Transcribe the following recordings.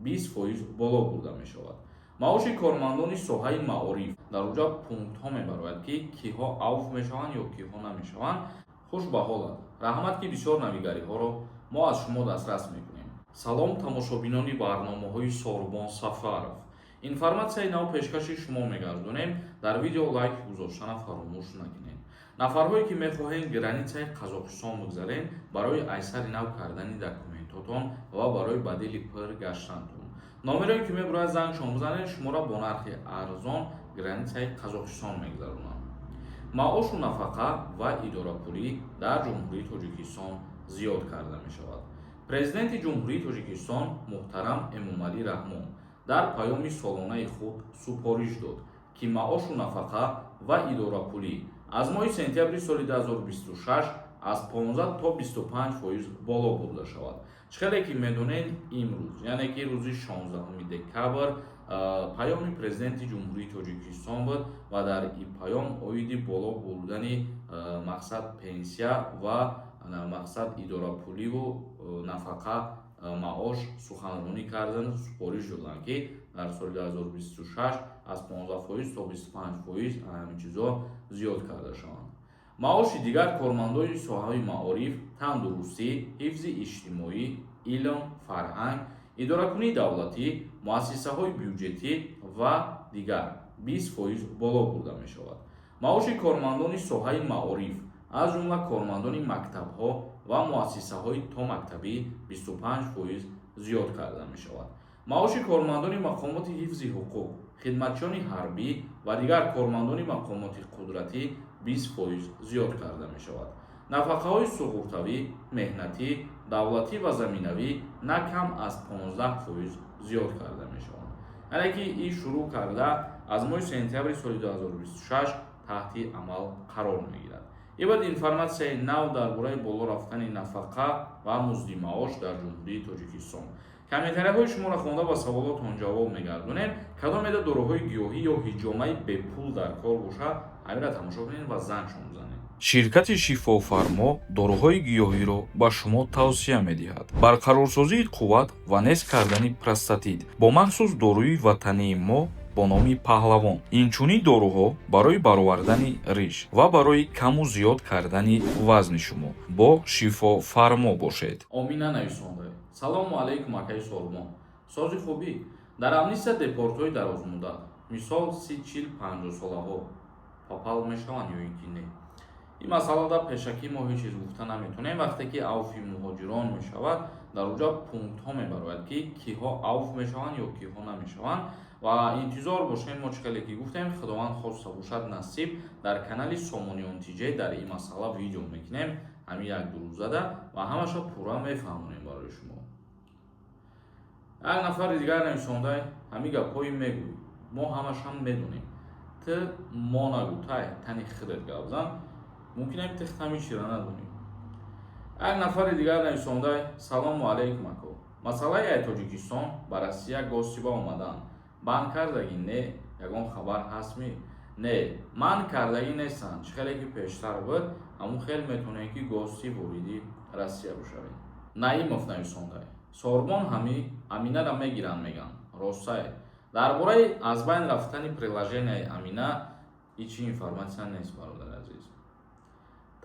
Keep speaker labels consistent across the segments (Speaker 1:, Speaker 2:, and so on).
Speaker 1: 20% боло бурда мешавад. Маоши кормандони соҳаи маориф, дар оҷа пунктҳо мебарояд, ки киҳо авф мешаванд ё киҳо намешаванд. Хуш ба ҳолат, раҳмат, ки бисёр навигариҳоро мо аз шумо дастрас мекунем. Салом, тамошобинони барномаҳои Сорбон Сафаров. Информатсияи нав пешкаши шумо мегардонем. Дар видео лайк гузоштана фаромӯш накунед. Нафарҳое, ки мехоҳед границаи Қазоқистон бигзарен барои айсари нав кардани документотон ва барои ба дили пир гаштантон, номерое, ки мебурояд, зангшон бизанед, шуморо бо нархи арзон границаи Қазоқистон мегузаронанд. Маошу нафақа ва идорапулӣ дар Ҷумҳурии Тоҷикистон зиёд карда мешавад. Президенти Ҷумҳурии Тоҷикистон муҳтарам Эмомалӣ Раҳмон дар паёми солонаи худ супориш дод, ки маошу нафақа ва идорапулӣ аз моҳи сентябри соли 2026 аз 15 то 25% боло бурда шавад. Чӣ хеле ки медонед, имрӯз, яъне ки рӯзи 16 декабр, паёми Президенти Ҷумҳурии Тоҷикистон буд ва дар ин паём оиди боло бурдани, мақсад, пенсия ва, мақсад, идорапуливу нафақа, маош суханронӣ кардан, супориш доданд, ки дар соли 2026 аз 15% то 25% ҳамин чизҳо зиёд карда шаванд. Маоши дигар кормандони соҳаи маориф, тандурустӣ, ҳифзи иҷтимоӣ, илм, фарҳанг, идоракунии давлатӣ, муассисаҳои бюҷетӣ ва дигар 20% боло бурда мешавад. Маоши кормандони соҳаи маориф, аз ҷумла кормандони мактабҳо ва муассисаҳои томактабӣ, 25% зиёд карда мешавад. Маоши кормандони мақомоти ҳифзи ҳуқуқ, хидматчиёни ҳарбӣ ва дигар кормандони мақомоти қудратӣ 20% зиёд карда мешавад. Нафақаҳои суғуртавӣ, меҳнатӣ, давлатӣ ва заминавӣ на кам аз 15% зиёд карда мешаванд. Яъне ки ин шурӯъ карда аз моҳи сентябри соли 2026 таҳти амал қарор мегирад. Ин буд информатсияи нав дар бораи боло рафтани нафақа ва музди маош дар Ҷумҳурии Тоҷикистон. Комментарияҳои шуморо хонда, ба саволотон ҷавоб мегардонем. Кадомеда доруҳои гиёҳӣ ё ҳиҷомаи бепул дар кор бошад, ҳаминро тамошо кунед ва зангшон бизанед.
Speaker 2: Ширкати Шифофармо доруҳои гиёҳиро ба шумо тавсия медиҳад. Барқарорсозии қувват ва нест кардани простатит бо махсус доруи ватании мо бо номи Паҳлавон. Инчунин доруҳо барои баровардани риш ва барои каму зиёд кардани вазни шумо. Бо Шифофармо бошед.
Speaker 1: Омина нависонда: «Салому алайкум, акаи Сорбон, сози хубӣ. Дар амнистия депортҳои дарозмуддат, мисол, 30, 40, 50 солаҳо попал мешаванд ё ин ки не?» Ин масъалада пешакӣ мо ҳеҷ чиз гуфта наметавонем. Вақте ки авфи муҳоҷирон мешавад, дар оҷа пунктҳо мебарояд, ки киҳо авф мешаванд ё киҳо намешаванд, ва интизор бошем. Мо чӣ хеле ки гуфтем, Худованд хоста бошад, насиб, дар канали Сомониён ТЖ дар ин масъала видео мекунем ҳамин як-ду рӯзада ва ҳамаша пурра мефаҳмонем барои шумо. Як нафари дигар нависонда: «Ҳамин гапҳои мегӯй, мо ҳамашам медонем, ту мо нагӯ, тай тани худат гап зан. Мумкин ами ту ҳами чира надонӣ». Як нафари дигар нависонда: «Салому алайкум, ако. Масъалаи ай Тоҷикистон ба Россия гости ба омадан банд кардагӣ не, ягон хабар ҳастми?» Не, манъ кардагӣ нестанд. Чӣ хеле ки пештар буд, ҳамун хел метавонем, ки гости вориди Россия бошавем. Наимов нависонда: «Сорбон, ҳами Аминара мегиранд меган, ростае?» Дар бораи аз байн рафтани приложенияи Амина ҳечи информатсия нест, бародари азиз.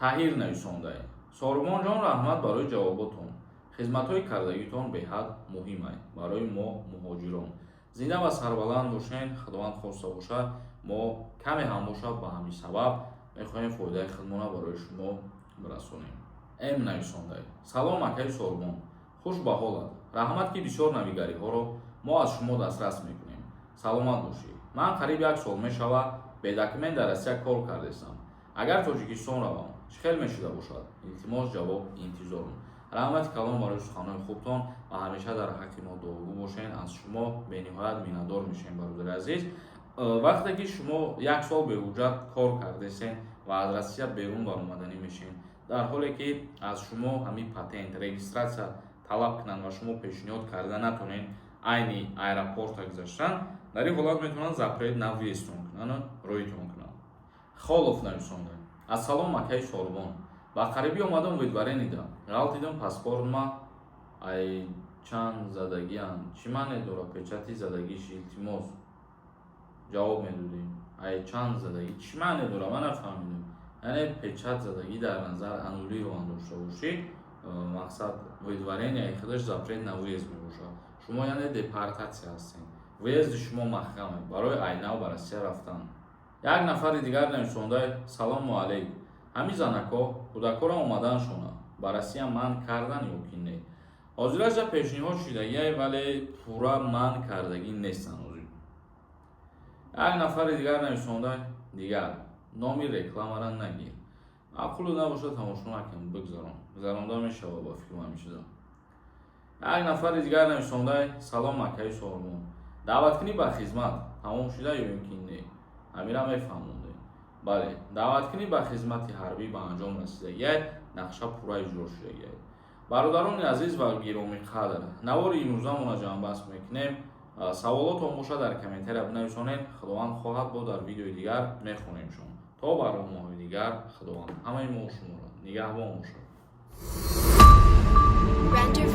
Speaker 1: Таҳир нависондае: «Сорбонҷон, раҳмат барои ҷавоботон. Хизматҳои кардагитон беҳад муҳимай барои мо, муҳоҷирон. Зинда ва сарбаланд бошен. Худованд хоста бошад, мо каме ҳам бошад, ба ҳамин сабаб мехоҳем фоидаи худмона барои шумо бирасонем». М нависондае: «Салом, акаи Сорбон, хуш ба ҳолат, раҳмат, ки бисёр навигариҳоро мо аз шумо дастрас мекунем. Саломат бошӣ. Ман қариб як сол мешавад, бе документ дар Россия кор кардестам. Агар Тоҷикистон равам, чӣ хел мешуда бошад? Илтимос, ҷавоб интизорам». Раҳмати калон барои суханҳои хубтон ва ҳамеша дар ҳаққи мо дуогӯ бошед. Аз шумо бениҳоят миннатдор мешавем, бародари азиз. Вақте ки шумо як сол беҳуҷҷат кор кардесен ва аз Россия берун баромаданӣ мешед, дар ҳоле ки аз шумо ҳамин патент, регистрация талаб кунанд ва шумо пешниҳод карда натонед, айни аэропорта гузаштан, дар ин ҳолат метавонанд запрет на въездтон кунанд, роитон кунанд. Холов нависонда: «Ассалом, акаи Сорбон, ба қарибӣ омадам, выдворение да ғалтидам, паспортма ай Чанд задагианд? Чӣ маъне дорад печати задагиш? Илтимос, ҷавоб медодем. Ай чанд задагӣ чӣ маъне дорад, ман нафаҳмидам. Яъне печать задагӣ дар назар аннулирован дошта бошӣ, мақсад выдворение худаш запрет на въезд мебошад. Шумо яъне депортатсия ҳастед, въезди шумо маҳкаме барои айнав ба Россия рафтан. Як нафари дигар нависонда: «Салому алейк, ҳамин занакҳо кӯдакҳоро омаданшона ба Россия манъ кардан ё ки не?» Ҳозираша пешниҳод шудагиай, вале пурра манъ кардагӣ нестанд ҳозир. Як нафари дигар нависонда: «Дигар номи рекламара нагир, маъқулу набошад, тамошо накун, бигзарон». Гузаронда мешавад ба фикру ҳамин чиза. Як нафари дигар нависонда: «Салом, акаи Сормон, даъваткунӣ ба хизмат тамом шуда ё ин ки не? Ҳамира мефаҳмондем». Бале, даъваткунӣ ба хизмати ҳарбӣ ба анҷом расидагиай, нақша пурра иҷро шудагиай. Бародарони азиз ва гиромиқадр, навори имрӯзамонро ҷамъбаст мекунем. Саволотон бошад, дар комментария бинависонед. Худованд хоҳад, бо дар видеои дигар мехонемшон. То барномаҳои дигар Худованд ҳамаи мо шуморо нигаҳбон бошад.
Speaker 3: Render.